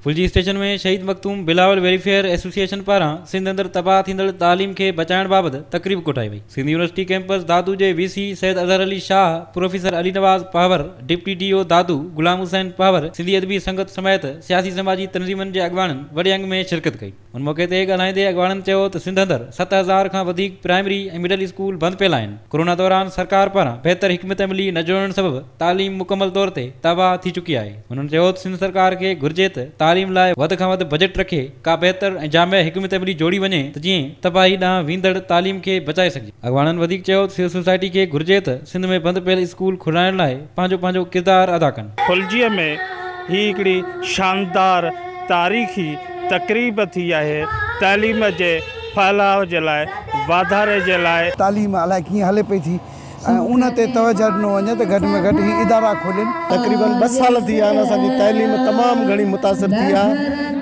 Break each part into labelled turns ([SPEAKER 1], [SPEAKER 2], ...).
[SPEAKER 1] Phulji station ۾ شهيد Makhdoom Bilawal welfare association پاران سنڌ اندر تباهه ٿيندڙ تعليم کي بچائڻ بابت تقريب ڪوٺائي وئي. سنڌ يونيورسٽي ڪئمپس دادو جي V C Syed Azhar Ali Shah, professor Ali Nawaz Panhwar, deputy D O Dadu Ghulam Hussain Panhwar, Sindhi Adabi Sangat سميت سياسي سماجي تنظيمن جي اڳواڻن وڏي انگ ۾ شرڪت ڪئي. ان موقعي تي ڳالهائيندي اڳواڻن چيو ته سنڌ اندر 7000 کان وڌيڪ پرائمري ۽ مڊل اسڪول بند پيل آهن، ڪورونا دوران سرڪار پاران بهتر حڪمت عملي نه جوڙڻ سبب تعليم مڪمل طور تي تباهه ٿي چڪي آهي. هنن چيو ته سنڌ سرڪار کي گهرجي ته تعليم لاء وڌ کان وڌ بجيٽ رکي ڪا بهتر ۽ جامع حڪمت عملي جوڙي وڃي ته جيئن تباهي ڏانهن ويندڙ تعليم کي بچائي سگهجي. اڳواڻن وڌيڪ چيو ته سول سوسائٽي کي گهرجي ته سنڌ ۾ بند پيل اسڪول کولائڻ لاء پنهنجو پنهنجو ڪردار ادا ڪن.
[SPEAKER 2] ڦلجيء ۾ هي هڪڙي شاندار تاريخي تقريب ٿي آهي تعليم جي ڦهلاء جي لاء واڌاري جي لاء.
[SPEAKER 3] تعليم الائي ڪيئن هلي پئي ٿي ۽ ان تي توجهه ڏنو وڃي ته گهٽ ۾ گهٽ هي ادارا کولين.
[SPEAKER 4] تقريبن ٻه سال ٿي ويا آهن اسان جي تعليم تمام گهڻي متاثر ٿي آهي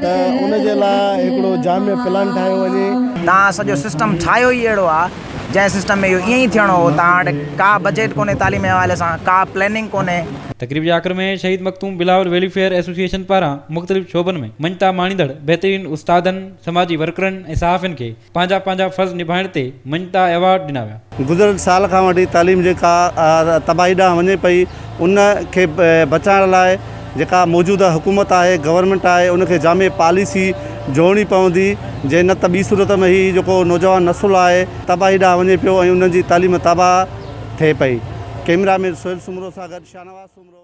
[SPEAKER 4] ته ان جي لاء هڪڙو جامع پلان ٺاهيو وڃي.
[SPEAKER 5] توهان سڄو سسٽم ٺاهيو ئي اهڙو آهي جنهن سسٽم ۾ اهو ائين ئي ٿيڻو هو توهان وٽ ڪا بجيٽ ڪونهي تعليم جي حوالي سان ڪا پلاننگ ڪونهي.
[SPEAKER 1] تقريب جي آخر ۾ شهيد مخدوم بلاول ويلفيئر ايسوسيئيشن پاران مختلف شعبن ۾ مڃتا ماڻيندڙ بهترين استادن، سماجي ورڪرن ۽ صحافين کي پنهنجا پنهنجا فرض نڀائڻ تي مڃتا ايوارڊ ڏنا ويا.
[SPEAKER 4] گذريل سال کان وٺي تعليم جيڪا تباهي ڏانهن وڃي پئي ان کي بچائڻ لاء جيڪا موجوده حڪومت آهي گورنمينٽ آهي ان کي جامع پاليسي جوڙڻي پوندي جي نه ته ٻي صورت ۾ هي جيڪو نوجوان نسل آهي تباهي ڏانهن وڃي پيو ۽ انهن جي تعليم تباهه ٿئي پئي. ڪئميرا مين سهيل سومرو سان گڏ شاهنواز سومرو.